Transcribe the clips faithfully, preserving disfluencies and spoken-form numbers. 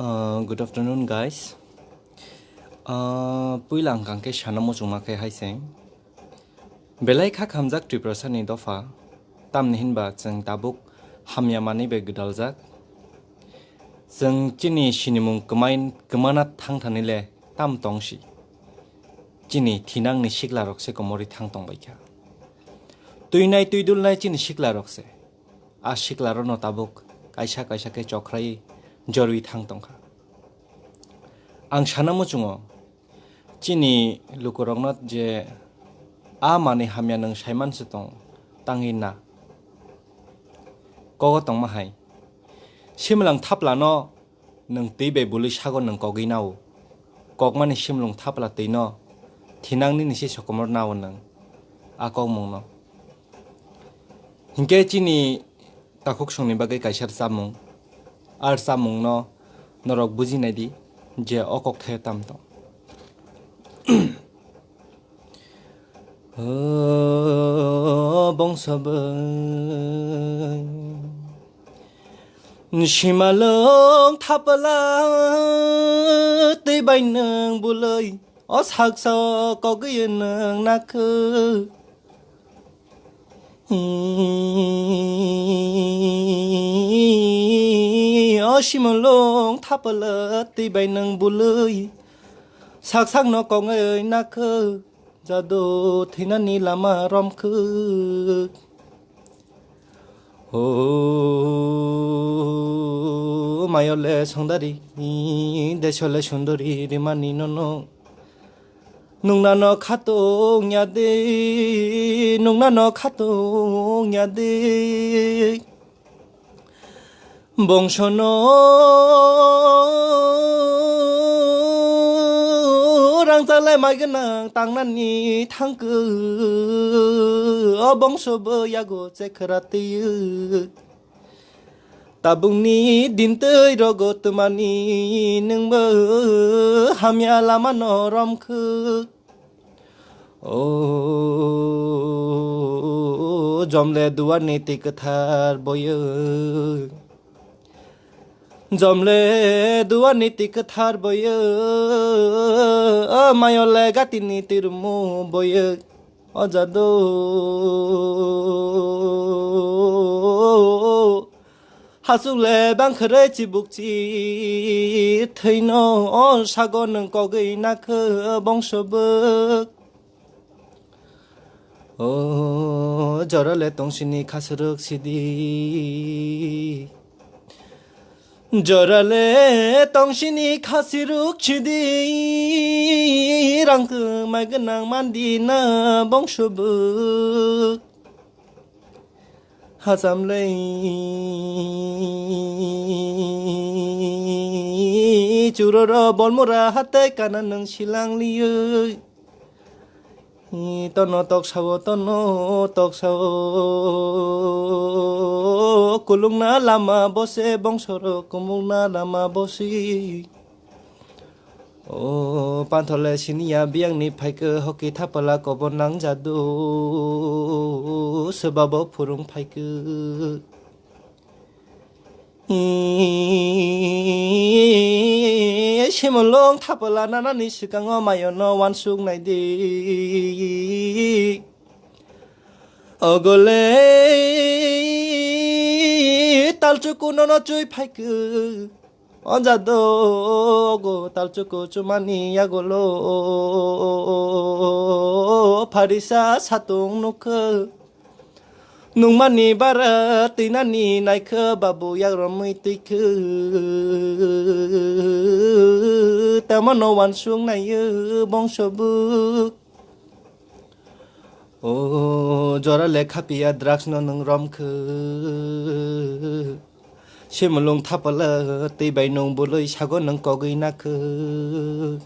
Uh, good afternoon, guys. Uh, puila ang kangkhe sana muchungma khe hai se. Belai kha khamjak Tiprasani dopha, tamni hinba chwng tabuk hamya manwi bai gwdaljak. Chwng chini sinimung kwmai-, kwmana thangthani le tam tongsi. Chini thinangni siklarok se komorwi thang tongbaikha. Twinai twidulnai chini siklarok se. A siklarokno tabuk kaisa kaisa khe chokrai jorwi thang tongkha. Ang sana muchungo, chini lukurokno je a manwi hamya nwng saiman se tong, tangwi na. Kogo tongma hai. Simlang thaplano nwng twi bai bului sago nwng kogwi nao. Kokmani simlung thapla twino thinang nini se sokomor nao nwng a kokmungno. Hinkhe chini takhuk songni bagwi kaisa rwchapmung. A rwchapmungno norok buji naidi je o kok the tam tong. O bongso bwng. Simalwng thapla twi bai nwng bului, o saksa o kogwi nwng nakhwk. O simalwng thapla twi bai nwng bului, sak sakno kogwi nakhwk. Jadu thinani lama romkhwk. O mayole songdari, desole sundori rimani nono. Nungnano khatung yadi, nungnano khatung yadi. Bongsono rangchak le mai gwnang tangnani thangkhe, o bongso bo yago chekhra twiyo. Tabukni dintwi rogo twmani nwngbo hamya lamano romkhwk. O jomle duarni twi kwthar boyo, jomle duarni twi kwthar boyo, o mayole gatini twi rumo boyo, o jadu hasuk le bangkhwrwi chibuk chi thwino, o sago nwng kogwi nakhwk bongso bwk. O jora le tongsini khasrwk sidi, jora le tongsini khasrwk sidi, rang kwmai gwnang mandi na bongso bwk. Hacham le churoro bolmura hatai kana nwng silang liyo. Tono toksao, tono toksao, kulungna lama bose, bongsoro kumungna lama bosi. O panthole siniya biyangni phaikhe, hoki thapala kobo nangjadu, sebabo phurung phaikhe. Simulung thapala nanani swkango mayono wansuk naidi. Ogole talchuku nono chui phaikhe. O jado ogo talchuku chumani yagolo pharisa satung nukhe. Nungmani bara twinani naikhe babu yagromwi twikhe. Temono wansuk naiyo bongso bwk. O jora le khapiya drugs no nwng romkhwk. Simulung thapala twi bai nwng bului sago nwng kogwi nakhwk.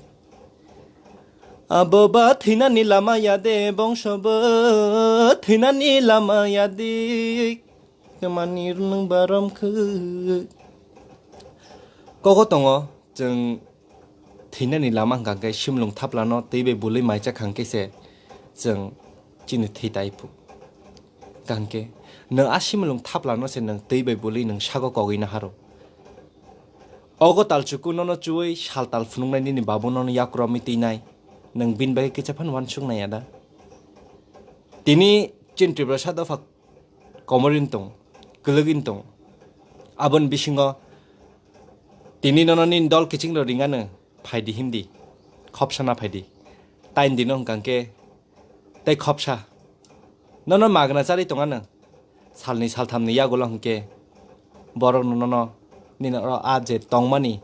Abo ba thwinani lama yade, bongso bo thwinani lama yadi. Twmani nwng ba romkhwk. Kogo tongo, chwng thwinani lama hwnkha khe simulung thaplano twi bai bului maisa khang khe se chwng chini thwi tai phu. Hwnkha khe nwng a simulung thaplano se nwng twi bai bului nwng sago kogwi naharo. Ogo talchuku nono chuwi sal tal phunuknai nini babu nono yakurami twi nai. Nwng bini bagwi kisa phano uansuk nai ada. Tini chin Tiprasa dopha komorin tong, kwlwgin tong. Aboni bisingo tini nono nini dol kiching rok ringano phaidi himdi, khopsana phaidi. Taini dino hwnkha khe tei khopsa. Nono magna chari tongano. Salni salthamni yagulo hwnkhe borokno nono nini oro a je tongmani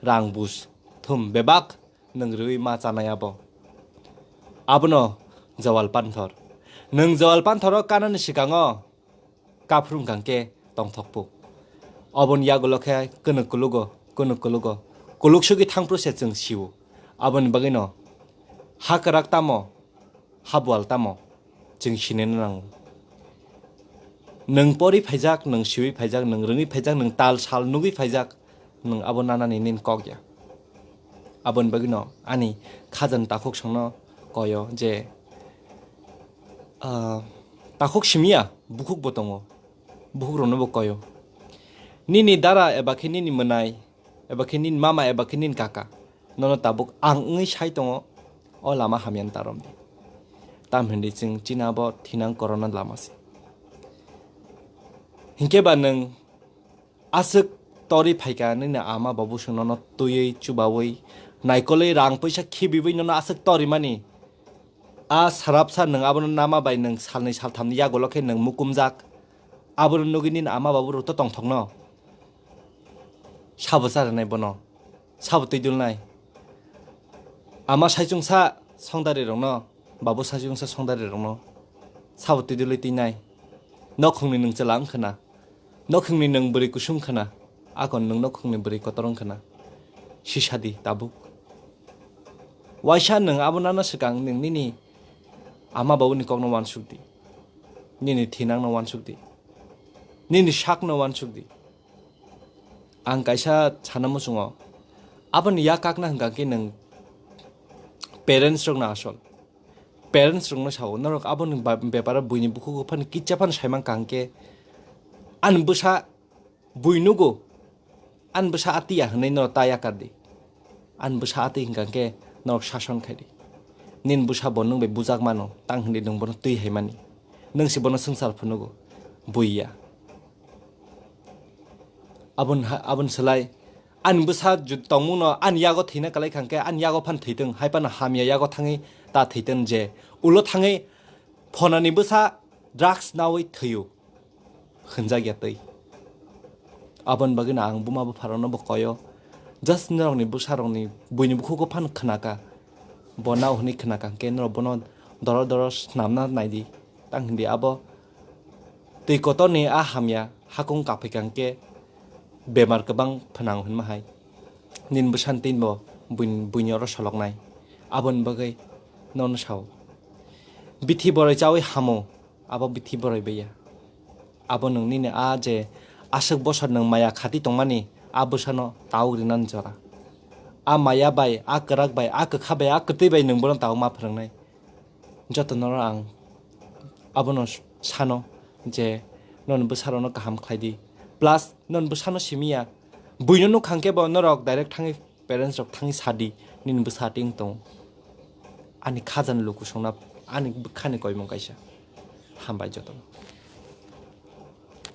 rang bus thum bebak nwng rwi ma chanai abo. Abono Jawal Panthor. Nwng Jawal Panthoro kanani sikango kaphru wngkha khe tongthokpuk. Oboni yagulo khe kwnwi kulugo, kwnwi kulugo. Kuluk sugwi thangphru se chwng sio. Aboni bagwino ha kwrak tamo, ha bual tamo, chwng sinina nango. Nwng pori phaijak, nwng siwi phaijak, nwng rwngwi phaijak, nwng tal sal nugwi phaijak, nwng abo nanani nini kok ya. Aboni bagwino ani khajani takhuk songno koyo je, ah, takhuk simiya bukhuk bo tongo, bukhuk rokno bo koyo. Nini dara eba khe nini mwnai, eba khe nini mama, eba khe nini kaka, nono tabuk ang wngwi sai tongo, o lama hamyani ta romdi. Tam hindi chwng chini abo thinang corona lama se. Hinkhe ba nwng aswk tori phaikha nini ama babu song nono twiwi chubawi naikolwi rang puisa khibiwi nono aswk torimani. A sarapsa nwng abono nama bai nwng salnwi salthamni yagulo khe nwng mukumjak. Abono nugwi nini ama babu rok to tongthokno. Sabo charwnai bono. Sabo twi dulnai. Ama saichungsa songdari rokno, babu saichungsa songdari rokno. Sabo twi dulwi twi nai. Nokhungni nwng chwla wngkha na. Nokhungni nwng bwrwi kusung khwna, akon nwng nokhungni bwrwi kotor wng khwna. Sisadi tabuk. Waisa nwng abo nana swkang nwng nini ama babuni kokno uansuk di. Nini thinangno uansuk di. Nini sakno uansuk di. Ang kaisa sana muchungo. Aboni yak kakna hwnkha khe nwng parents rokno asol. Parents rokno sao, norok aboni ba-, beparo buini bukhugo phano kitsa phano saimang kha hwnkhe, ani bwsa bui nugo, ani bwsa atiya hwnwi norok ta yakar di. Ani bwsa ati hwnkha hwnkhe norok sason khai di. Nini bwsa bo nwng bai bujak mano, tang hwnwi nwng bono twi hai mani. Nwng se bono swngchar phunugo, bui ya. Aboni ha-, aboni slai ani bwsa ju-, tongmungno ani yago thwina kwlai kha hwnkhe ani yago phano thwitwng, hai phano hamya yago thangwi ta thwitwng je ulo thangwi phonani bwsa drugs nawi thwio hwnjak ya twi. Aboni bagwino ang buma bupharokno bo koyo, just norokni bwsarokni buini bukhugo phano khwnaka, bo nao hwnwi khwnaka hwnkhe norok bono doro doro snamna naidi, tang hindi abo twi kotorni a hamya hakung kaphaikha hwnkhe bemar kwbang phnang hwnma hai. Nini bwsani twi bo buini, buini oro soloknai. Aboni bagwi nono sao. Bithi boroi chawi hamo, abo bithi boroi baiya. Abo nwng nini a je aswk bosor nwng maya khati tongmani, a bwsano tawk rinani jora. A maya bai, a kwrak bai, a kwkha bai, a kwtwi bai nwng bono tawk ma phwrwngnai. Joto norok ang abono sano je non bwsarokno kaham khlai di. Plus non bwsano simi ya. Buino nuk kha hwnkhe bo norok direct thangwi parents rok thangwi sa di, nini bwsa twi wng tongo. Ani khajani luku songna ani bwkhani koimung kaisa. Hambai jotono.